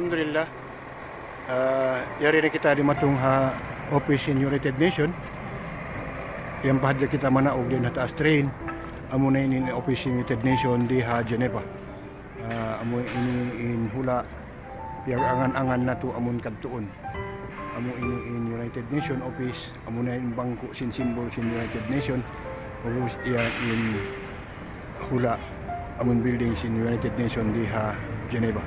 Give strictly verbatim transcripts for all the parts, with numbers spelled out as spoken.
Alhamdulillah. Ah, yari na kita dimatung ha office sin United Nation. Yan pa hadja kita manaug dayn ha taas train. Amu na ini in office sin United Nation di ha Geneva. Ah, amu ini in hula' piyag-angan-angan natu' amun kadtuun. Amu ini in United Nation office, amu na in bangku' sin symbol sin United Nation. Ubus yan in hula' amun building sin United Nation di ha Geneva.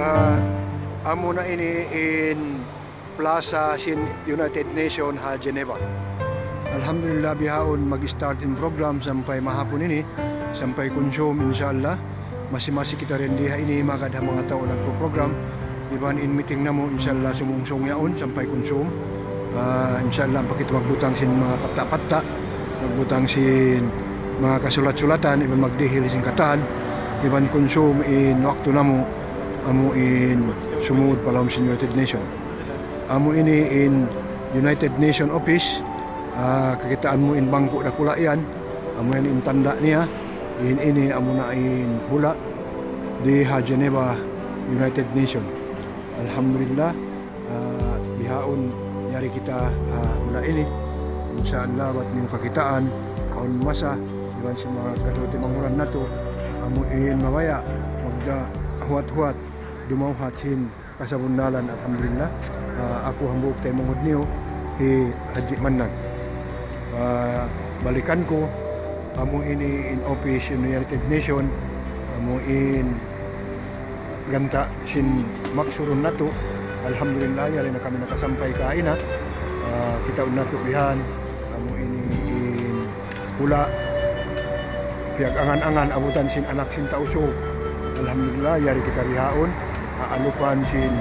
Ah, amu na ini in plaza sin United Nation ha Geneva. Alhamdulillah, bihaun mag-start in program sampay mahapun ini, sampay kunsum, insya Allah. Masi-masi kita dayn di ha ini magad ha manga tau nagpo-program. Iban in meeting namu', insya Allah, sumungsung yaun sampay kunsum. Ah, insya Allah, ampa kita magbutang sin manga patta'-patta', magbutang sin manga kasulat-sulatan, iban magdihil sin katan, iban kunsum in waktu namu', amu in sumud pa lawm sin United Nation. Amu ini in United Nation Office, ah, kakitaan mu in bangku' dakula' yan, amu yan in tanda' niya, in ini amu na in hula' di ha Geneva, United Nation. Alhamdulillah, ah, bihaun yari kita, ah, hula' ini. Insya Allah, bat niyu kakitaan, awn masa, iban sin manga kataymanghuran natu', amu in mabaya', magda huwat-huwat, dumawhat sin kasabunnalan, alhamdulillah. Ah, aku hambuuk taymanghud niyu, hi Haji Mannan. Ah, balikan ku, amu ini in office in United Nation, amu in ganta' sin maksurun natu'. Alhamdulillah, yari na kami nakasampay kaina. Ah, kitaun natu' bihan, amu ini in hula' piyag-angan-angan abutan sin anak sin Tausug. Alhamdulillah, yari kita bihaun. Aalupan sin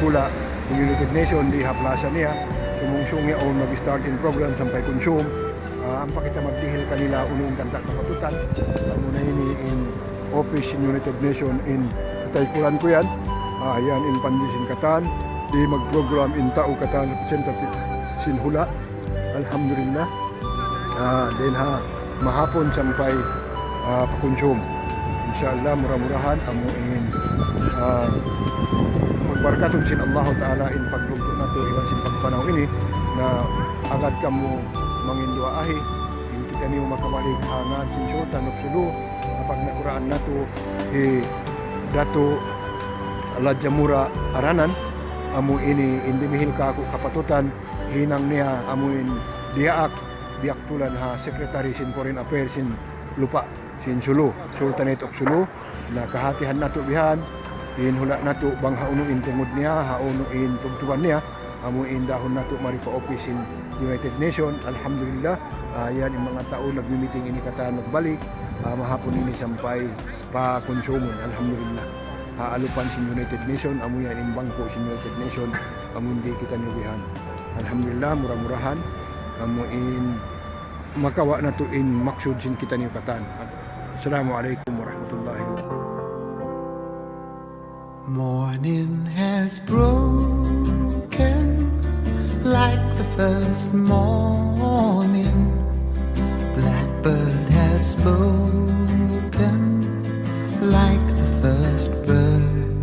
hula' sin United Nation di ha plaza niya. Sumungsung yaun mag-start in program sampay kunsum. Ah, ampa kita magdihil kanila unu in kanta' kapatutan. Amu na ini in office sin United Nation in ha taykulan ku yan. Ah, yan in panji sin katan. Di' mag-program in tau katan representative sin hula'. Alhamdulillah. Ah, dayn ha mahapun sampay, ah, pakunsum. Insya Allah, mura-murahan, amu in, ah, pagbarakatun sin Allahu Ta'ala in paglugtu' natu' iban sin pagpanaw ini, na agad kamu manginduwaahi, in kitaniyu makabalik ha ngan sin Sultan of Sulu, ha pagnakuraan natu', hi Datu' Ladja Mura Aranan, amu ini in dimihil kāku' kapatutan, hinang niya amu in diyaak, biyaktulan ha Secretary sin Foreign Affairs sin lupa' sin Sulu, Sultanate of Sulu. Na kahatihan natu' bihan, in hula' natu' bang hawnu in tungud niya, hawnu in tubtuban niya, amu in dahun natu' mari pa office sin United Nation, alhamdulillah. Ah, yan in manga tau nagmi-meeting ini katan magbalik, ah, mahapun ini sampay pa kunsumun, alhamdulillah. Ha alupan sin United Nation, amu yan in bangku' sin United Nation, amu in di kitaniyu bihan. Alhamdulillah, mura-murahan, amu in makawa' natu' in maksud sin kitaniyu katan. Assalamu alaykum warahmatullahi wabarakatuh. Morning has broken like the first morning. Blackbird has spoken like the first bird.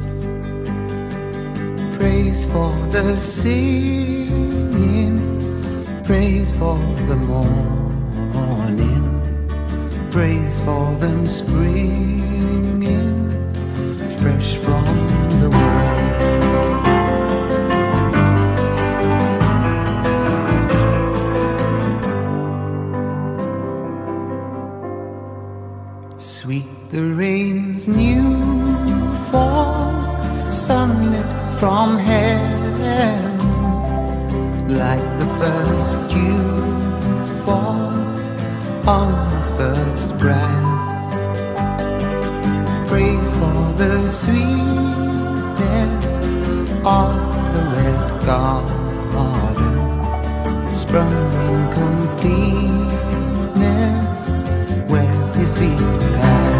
Praise for the singing, praise for the morning, praise for them springing fresh from the world. Sweet the rain's new fall, sunlit from heaven, like the first dew fall on the first grass. Praise for the sweetness of the wet garden, sprung in completeness where his feet pass.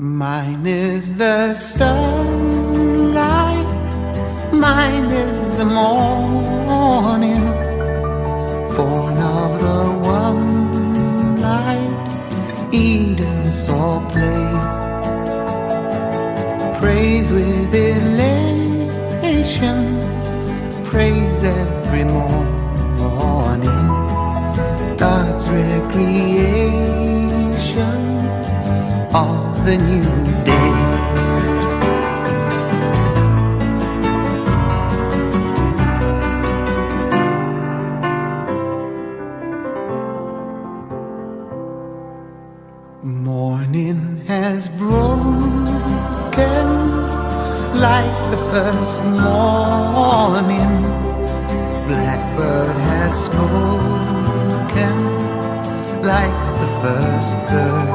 Mine is the sunlight, mine is the morning, born of the one light, Eden saw play. Praise with elation, praise every morning, God's recreation of the new day. Morning has broken like the first morning. Blackbird has spoken like the first bird.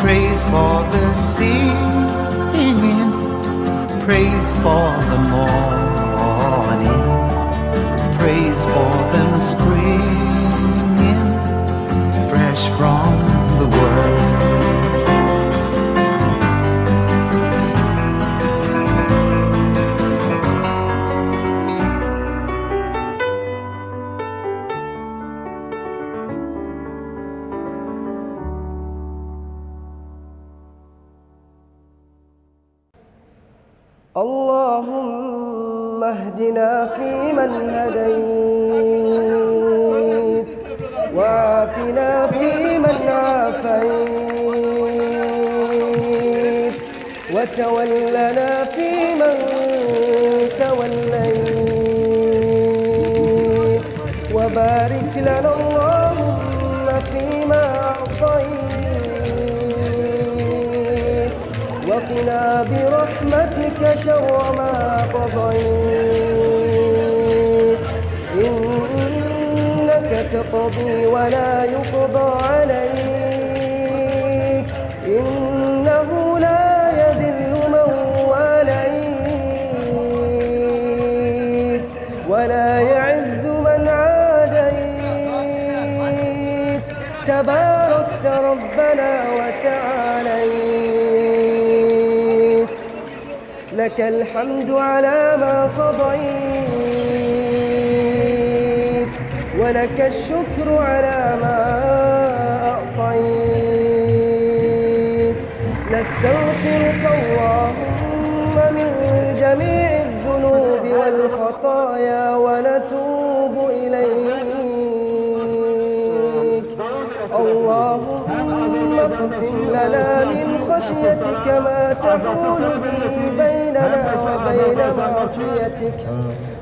Praise for the singing, praise for the morning, praise for them springing fresh from the world. اللهم اهدنا فيمن هديت، وعافنا فيمن عافيت، وتولنا فيمن توليت، وبارك لنا اللهم فيما أعطيت، وقنا برحمتك شر ما قضيت، إنك تقضي ولا يقضى عليك، إنه لا يذل من واليت، ولا يعز من عاديت، تباركت ربنا وتعاليت. لك الحمد على ما قضيت، ولك الشكر على ما أعطيت. نستغفرك اللهم من جميع الذنوب والخطايا ونتوب إليك. اللهم اقسم لنا من خشيتك ما تحول به بيننا وبين معصيتك،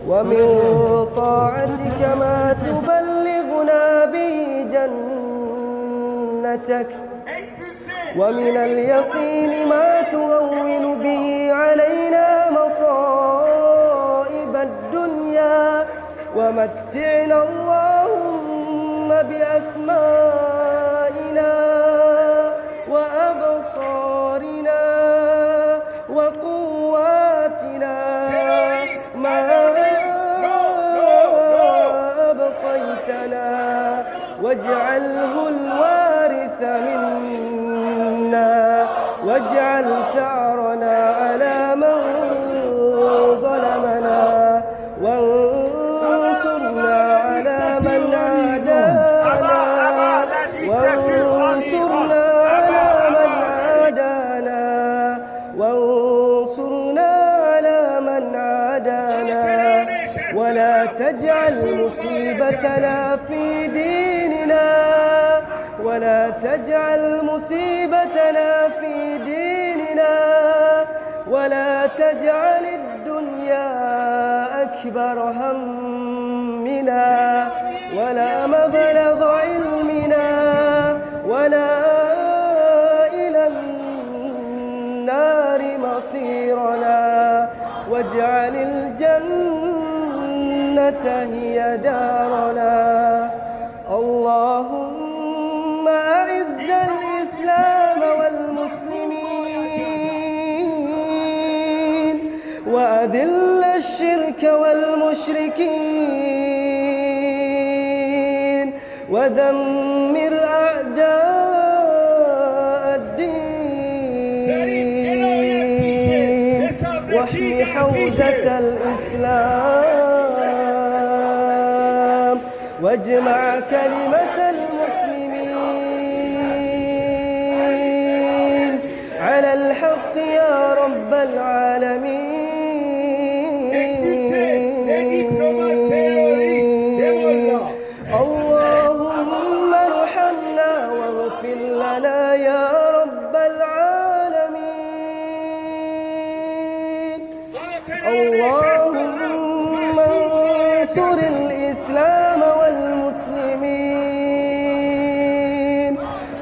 ومن طاعتك ما تبلغنا به جنتك، ومن اليقين ما تهون به علينا مصائب الدنيا، ومتعنا اللهم بأسمائنا وأبصارنا وقواتنا ما أبقيتنا، واجعله الوارث منا، واجعل ثأرنا على من ظلمنا، وانصرنا على من عادانا، وانصرنا على من عادانا، وانصرنا على من عادانا، ولا تجعل مصيبتنا في ديننا، ولا تجعل مصيبتنا في ديننا، ولا تجعل الدنيا أكبر همنا، ولا مبلغ علمنا، ولا إلى النار مصيرنا، واجعل الجنة هي دارنا. اللهم أعز الإسلام والمسلمين، وأذل الشرك والمشركين، ودمر أعداء واحم حوزة الإسلام واجمع كلمة المسلمين على الحق يا رب العالمين. اللهم ارحمنا واغفر لنا يا رب العالمين. اللهم انصر الإسلام والمسلمين.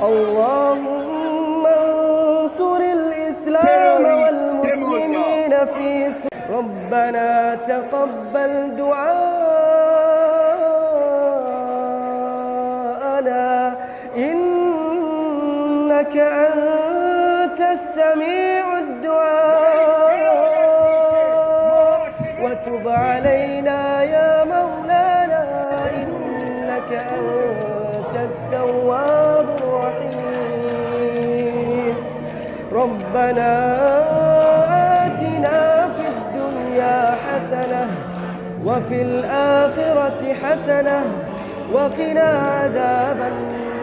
اللهم انصر الإسلام والمسلمين في س- ربنا تقبل دعاءنا إنك أنت السميع الدعاء وتب علينا يا مولانا إنك أنت التواب الرحيم. ربنا آتنا في الدنيا حسنة وفي الآخرة حسنة وقنا عذاب النار،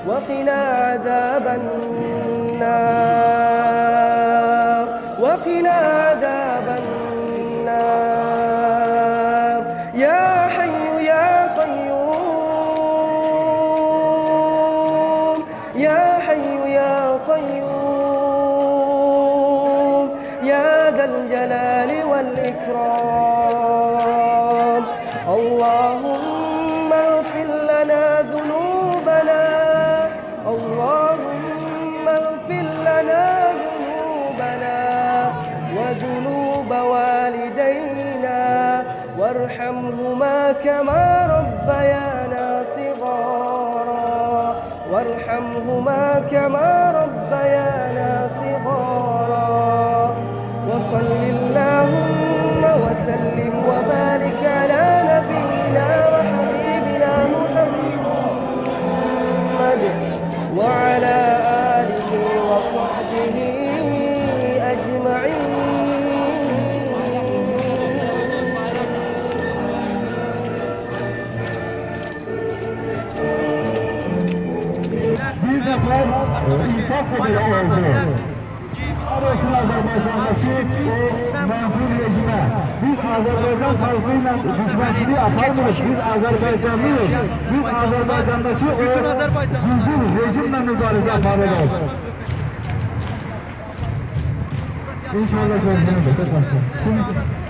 وقنا عذاب النار، وقنا عذاب النار. يا حي يا قيوم، يا حي يا قيوم، يا ذا الجلال والإكرام. اللهم اغفر لنا ذنوبنا، اللهم اغفر لنا ذنوبنا وذنوب والدينا وارحمهما كما ربيانا صغارا، وارحمهما كما ربيانا صغارا. وصل اللهم وسلم وبارك على نبينا وحبيبنا محمد وعلى آله وصحبه أجمعين. Bir defa infak bedeli oldu. Arıyorsun Azerbaycan'daki o menfur rejime. Biz Azerbaycan halkıyla düşmançılığı yapar mıyız? Biz Azerbaycanlıyız. Biz Azerbaycan'daki o düzgün rejimle mübarize yaparız. İnşallah görüşürüz.